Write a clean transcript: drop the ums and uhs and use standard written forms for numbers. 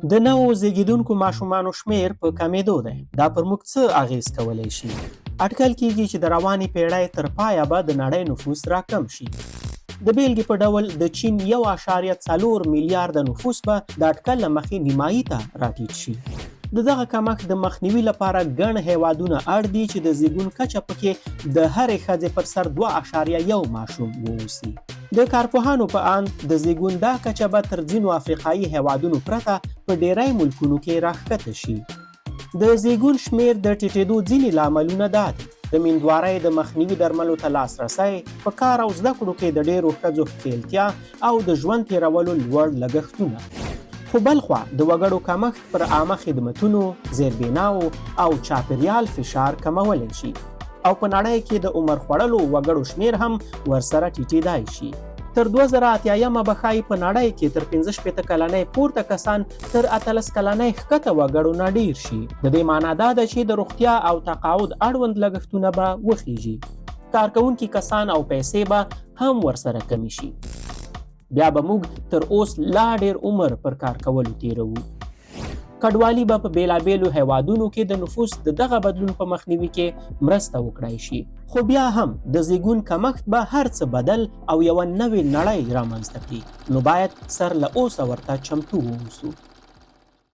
د نوو زیږیدونکو ماشومانو شمیر په کمیدو دی. دا پر موږ څه اغیز کولی شي؟ اټکل کیږي چې د روانې پیړۍ تر پایه به د نړۍ نفوس راکم شي. د بیلګې په ډول د چین 1.4 میلیارده نفوس به د اټکل له مخې نیمایي ته راټیټ شي. د دغه کمښت د مخنیوي لپاره ګڼ هیوادونه اړ دي چې د زیږون کچه پکې د هرې ښځې پر سر 2.1 ماشوم واوسي. د کارپوهانو په اند د زیږون دا کچه به تر ځینو افریقایي هیوادونو پرته په ډیری ملکونو کې راښکته شي. د زیږون شمیر د ټیټېدو ځینې لاملونه دا دي: د میندوارۍ د مخنیوي درملو ته لاسرسی، په کار او زده کړو کې د ډیرو ښځو ښکیلتیا او د ژوند تیرولو لوړ لګښتونه. خو بلخوا د وګړو کمښت پر عامه خدمتونو، زیربناو او چاپیریال فشار کمولی شي او په نړۍ کې د عمر خوړلو وګړو شمیر هم ورسره ټیټېدای شي. تر 2080 به ښایي په نړۍ کې تر 65 کلنۍ پورته کسان تر 18 کلنۍ ښکته وګړو نه ډیر شي. د دې معنا دا ده چې د روغتیا او تقاعد اړوند لګښتونه به وخیژي، کارکوونکي کسان او پیسې به هم ورسره کمې شي. بیا به موږ تر اوس لا ډیر عمر پر کار کولو تیروو. کډوالي به په بیلابیلو هیوادونو کې د نفوس د دغه بدلون په مخنیوي کې مرسته وکړای شي، خو بیا هم د زیږون کمښت به هر څه بدل او یوه نوې نړۍ رامنځته کړي، نو باید سر له اوسه ورته چمتو واوسو.